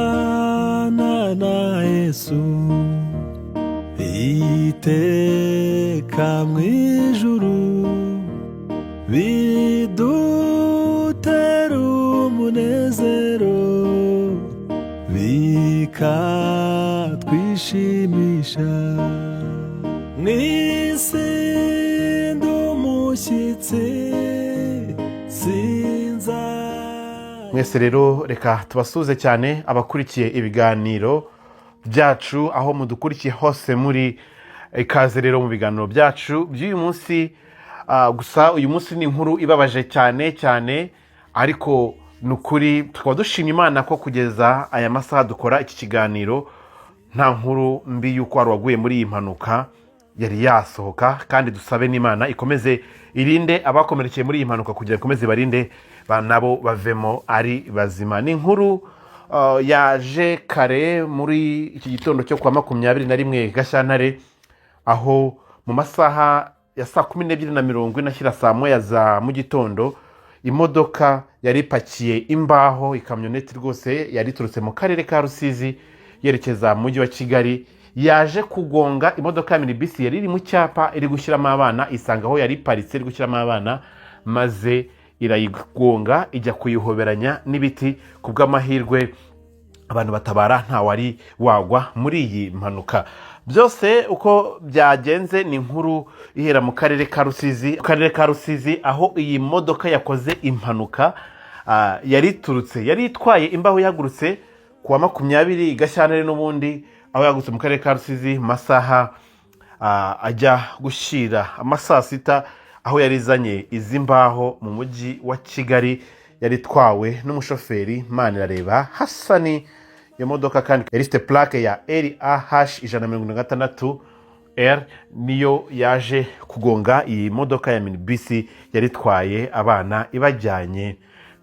Kubana na Yesu iteka mu ijuru bidutera umunezero, bikatwishimisha. Mu isi ndi umushyitsi, sinza. Mwese rero reka tubasuhuze cyane, abakurikiye ibiganiro byacu aho mudukurikiye hose muri. Ikaze rero mu biganiro byacu by'uyu munsi. Gusa uyu munsi ni inkuru ibabaje cyane cyane, ariko ni ukuri tukaba dushima Imana ko kugeza aya masaha dukora iki kiganiro nta nkuru mbi y'uko wari waguye muri iyi mpanuka yari yasohoka. Kandi dusabe n'Imana ikomeze irinde abakomerekeye muri iyi mpanuka kugira ngo ikomeze barinde nabo bavemo ari bazima. Ni inkuru yaje kare muri iki gitondo cyo kuwa 21 Gashyantare, aho mu masaha ya saa 12:40 ashyira saa 1 za mu gitondo, imodoka yari ipakiye imbaho, ikamyoneti rwose, yari iturutse mu karere ka Rusizi yerekeza mu mujyi wa Kigali, yaje kugonga imodoka ya minibisi yari iri mu cyapa iri gushyiramo abana, isanga aho yari iparitse iri gushyiramo abana, maze irayigonga ijya kuyihoberanya n'ibiti. Ku bw'amahirwe abantu batabara, ntawari wagwa muri iyi mpanuka. Byose uko byagenze ni inkuru ihera mu karere ka Rusizi, mu karere ka Rusizi aho iyi modoka yakoze impanuka yari iturutse, yari itwaye imbaho, yahagurutse ku wa 20 Gashyantare n'ubundi, aho yahagurutse mu karere ka Rusizi mu masaha ajya gushyira amasaa sita, aho yari izanye izi mbaho mu mujyi wa Kigali. Yari itwawe n'umushoferi Manirareba Hasani. Iyo modoka kandi yari ifite plaque ya RAH 176 R, niyo yaje kugonga iyi modoka ya minibisi yari itwaye abana ibajyanye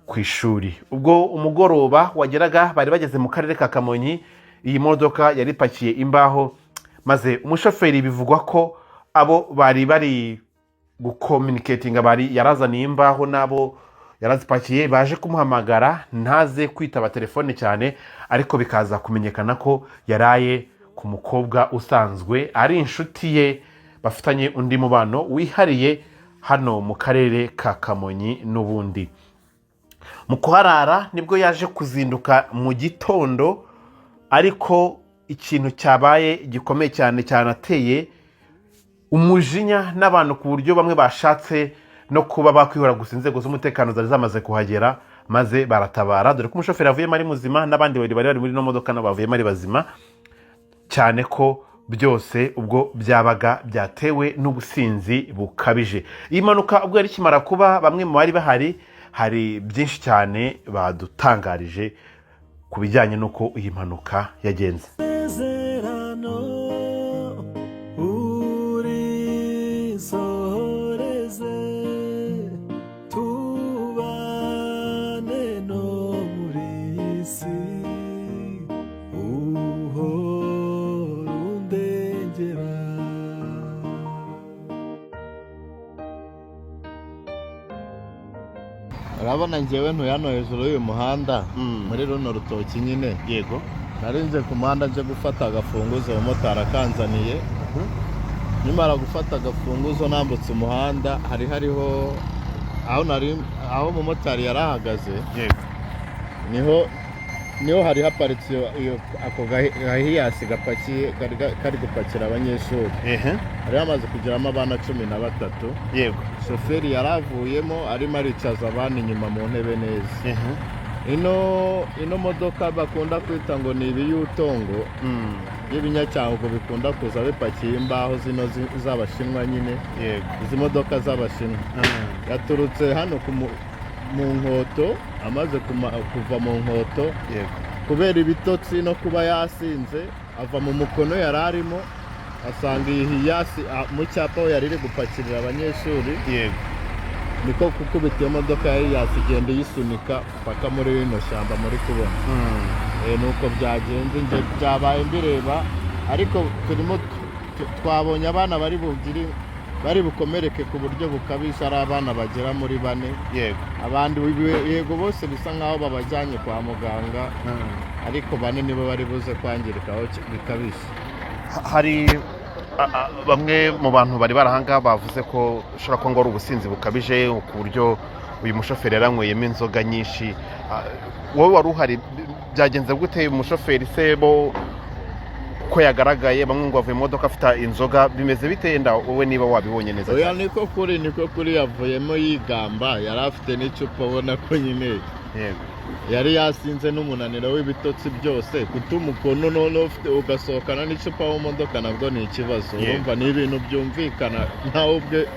ku ishuri. Ubwo umugoroba wageraga bari bageze mu karere ka Kamonyi. Iyi modoka yari ipakiye imbaho, maze umushoferi bivugwa ko abo bari bari gucommunicatinga, bari yarazaniye imbaho n'abo yarazipakiye, baje kumuhamagara ntaze kwitaba telefone cyane, ariko bikaza kumenyekana ko yaraye ku mukobwa usanzwe ari inshuti ye, bafitanye undi mubano wihariye hano mu karere ka Kamonyi n'ubundi. Mu kuharara nibwo yaje kuzinduka mu gitondo, ariko ikintu cyabaye gikomeye cyane cyanateye umujinya n'abantu, ku buryo bamwe bashatse no kuba bakwihora, gusa inzego z'umutekano zari zamaze kuhagera maze baratabara, dore ko umushoferi avuyemo ari muzima n'abandi babiri bari bari muri ino modoka nabo bavuyemo ari bazima, cyane ko byose ubwo byabaga byatewe n'ubusinzi bukabije. Iyi mpanuka ubwo yari ikimara kuba, bamwe mu bari bahari hari byinshi cyane badutangarije ku bijyanye n'uko iyi mpanuka yagenze. Isezerano urisohoreze, tubane no muri iyi si, uhora undengera. Urabona njyewe ntuye hano hejuru y'uyu muhanda, muri runo rutoki nyine. Nari nje ku muhanda nje gufata agafunguzo, umumotari akanzaniye. Nimara gufata agafunguzo nambutse umuhanda, hari hariho aho nari, aho umumotari yari ahagaze, niho hari haparitse iyo ako gahiyasi gapakiye, kari gupakira abanyeshuri. Hari hamaze kugeramo abana 13. Shoferi yari avuyemo arimo aricaza abana inyuma mu ntebe neza. Ino modoka bakunda kwita ngo ni ibiyutongo y'ibinyacyangwe bikunda kuza bipakiye imbaho zino z'Abashinwa nyine. Izi modoka z'Abashinwa yaturutse hano mu Nkoto, amaze kuva mu Nkoto, kubera ibitotsi no kuba yasinze, ava mu mukono yari arimo, asanga iyi Hiace mu cyapa aho yari iri gupakirira abanyeshuri. Niko gukubita iyo modoka ya Hiace, igenda iyisunika paka muri rino shyamba muri kubona. Nuko byagenze. Njye byabaye mbireba, ariko turimo twabonye abana bari bugire, bari bukomereke ku buryo bukabije, ari abana bagera muri bane. Abandi yego bose bisa nkaho babajyanye kwa muganga, ariko bane nibo bari buze kwangirika aho bikabije. Hari bamwe mu bantu bari barahanga bavuze ko ushobora kuba ngo ari ubusinzi bukabije, ku buryo uyu mushoferi yaranyweyemo inzoga nyinshi. Wowe wari uhari, byagenze gute? Umushoferi se bo ko yagaragaye, bamwe ngo bavuye mu modoka afite inzoga, bimeze bite? Yenda wowe niba wabibonye neza Oya. cyane. Niko kuri yavuyemo yigamba, yari afite n'icupa, ubona ko nyine yari yasinze n'umunaniro w'ibitotsi byose. Kuta umukono noneho ufite ugasohokana n'icupa mu modoka nabwo ni ikibazo. Urumva ni ibintu byumvikana, nawe ubwe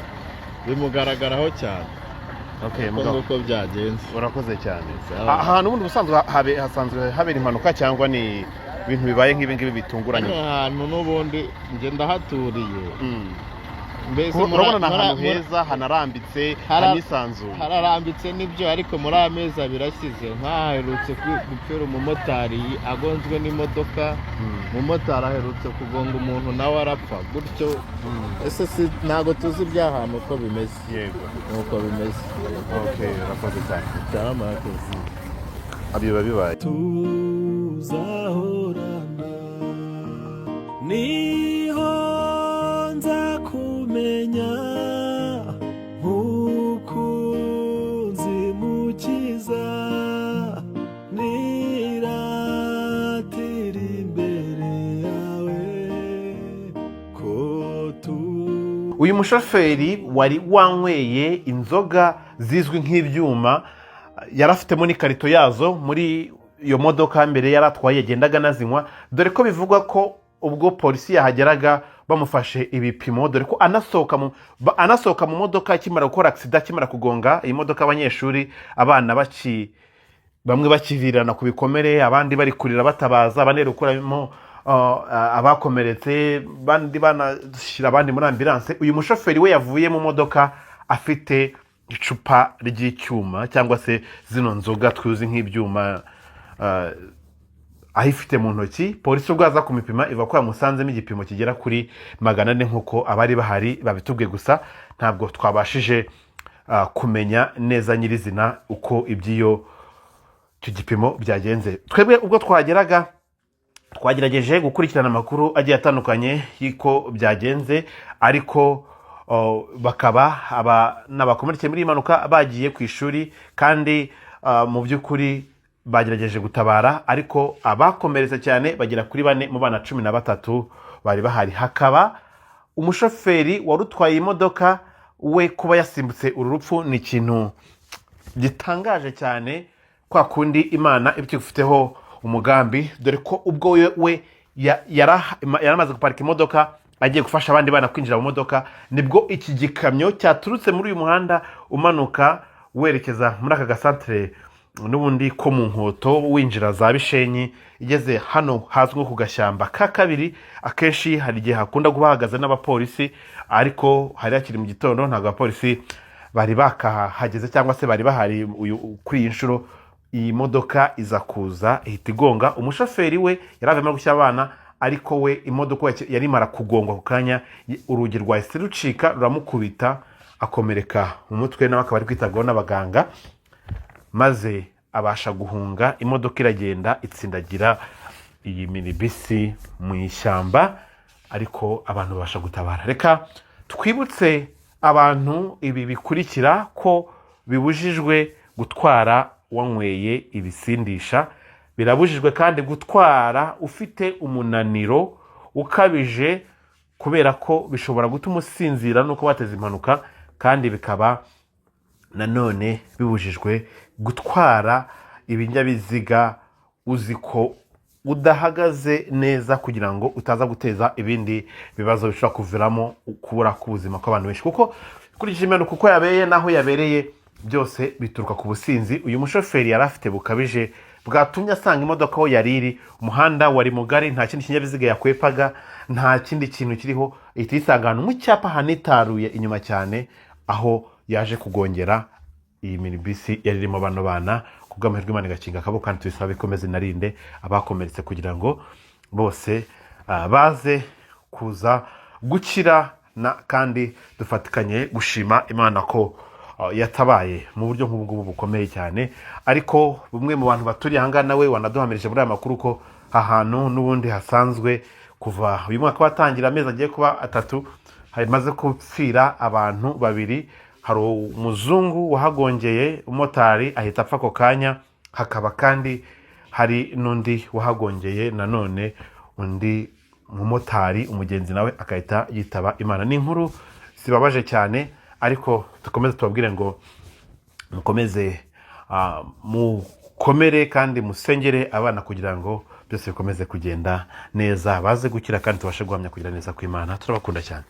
bimugaragaraho cyane. Okay, uko mugabo. Nguko byagenze. Urakoze cyane. Sawa. Ahantu ubundi ubusanzwe hasanzwe habera impanuka, cyangwa ni ibintu bibaye nk'ibi ngibi bitunguranye? Hano hantu n'ubundi njye ndahaturiye. Mbese Urabona ni ahantu heza hanarambitse, hanisanzuye. Hararambitse nibyo, ariko muri aya mezi 2 ashize nk'aherutse gupfira umumotari agonzwe n'imodoka. Umumotari aherutse kugonga umuntu nawe arapfa gutyo. Ese si ntabwo tuzi iby'ahantu uko bimeze? Nuko bimeze. Okay, urakoze cyane. Cyane, murakoze. Biba bibaye. Tuzahorana, niho nza kumenya mukunzi mukiza, niratira imbere yawe ko tu Uyu mushoferi wari wanyweye inzoga zizwi nk'ibyuma yari afitemo n'ikarito yazo muri iyo modoka mbere yari atwaye, yagendaga anazinywa, dore ko bivugwa ko ubwo polisi yahageraga bamufashe ibipimo, dore ko anasohoka mu modoka akimara gukora accident, akimara kugonga iyi modoka abanyeshuri, abana bamwe bakivirana ku bikomere, abandi bari kurira batabaza, abandi bari gukuramo abakomeretse, abandi banashyira abandi muri ambulance, uyu mushoferi we yavuye mu modoka afite icupa ry'icyuma cyangwa se zino nzoga tuzi nk'ibyuma, ayifite mu ntoki. Polisi ubwo aza kumupima iva ko yamusanzemo igipimo kigera kuri 400, nk'uko abari bahari babitubwiye. Gusa ntabwo twabashije kumenya neza nyirizina uko iby'iyo icyo gipimo byagenze. Twebwe ubwo twageraga twagerageje gukurikirana amakuru agiye atandukanye y'uko byagenze, ariko bakaba aba n'abakomerekeye muri iyi mpanuka bagiye ku ishuri, kandi mu by'ukuri bagerageje gutabara, ariko abakomeretse cyane bagera kuri bane mu bana 13 bari bahari. Hakaba umushoferi wari utwaye imodoka, we kuba yasimbutse uru rupfu ni ikintu gitangaje cyane, kwa kundi Imana iba ikigufiteho umugambi, dore ko ubwo we yaramaze guparika imodoka agiye gufasha abandi bana kwinjira mu modoka, nibwo iki gikamyo cyaturutse muri uyu muhanda umanuka werekeza muri aka gasantere n'ubundi ko mu Nkoto, winjira za Bishenyi, igeze hano hazwi nko ku gashyamba ka kabiri. Akenshi hari igihe hakunda kuba hahagaze n'abapolisi, ariko hari hakiri mu gitondo, ntabwo abapolisi bari bakahageze cyangwa se bari bahari kuri iyi nshuro. Iyi modoka iza kuza ihita igonga umushoferi. We yari avuyemo gushyira abana, ariko we imodoka yari imara kugongwa ako kanya, urugi rwahise rucika ruramukubita, akomereka mu mutwe, nawe akaba ari kwitabwaho n'abaganga, maze abasha guhunga. Imodoka iragenda itsindagira iyi minibisi mu ishyamba, ariko abantu babasha gutabara. Reka twibutse abantu ibi bikurikira: ko bibujijwe gutwara wanyweye ibisindisha, birabujijwe kandi gutwara ufite umunaniro ukabije, kubera ko bishobora gutuma usinzira nuko bateza impanuka, kandi bikaba nanone bibujijwe gutwara Ibinyabiziga uzi ko udahagaze neza kugira ngo utaza guteza ibindi bibazo bishobora kuviramo kubura k'ubuzima kw'abantu benshi, kuko ukurikije impanuka uko yabereye n'aho yabereye, byose bituruka ku businzi uyu mushoferi yari afite bukabije, bwatumye asanga imodoka aho yari iri. Umuhanda wari mugari, nta kindi kinyabiziga yakwepaga, nta kindi kintu kiriho, ihita yisanga ahantu mu cyapa hanitaruye inyuma cyane, aho yaje kugongera iyi minibisi yari irimo bano bana. Ku bw'amahirwe Imana igakinga akaboko, kandi tubisaba ikomeze inarinde abakomeretse kugira ngo bose baze kuza gukira na kandi dufatikanye gushima Imana ko yatabaye mu buryo nk'ubu ngubu bukomeye cyane. Ariko bumwe mu bantu baturiye ahangaha nawe wanaduhamirije muri aya makuru ko ahantu n'ubundi hasanzwe kuva uyu mwaka watangira, amezi agiye kuba 3, hamaze gupfira abantu babiri. Hari umuzungu wahagongeye umumotari ahita apfa ako kanya, hakaba kandi hari n'undi wahagongeye nanone undi mumotari, umugenzi nawe agahita yitaba Imana. Ni inkuru zibabaje cyane, ariko dukomeze tubabwire ngo mukomeze mukomere kandi musengere abana kugira ngo byose bikomeze kugenda neza, baze gukira kandi tubashe guhamya kugira neza kw'Imana. Turabakunda cyane.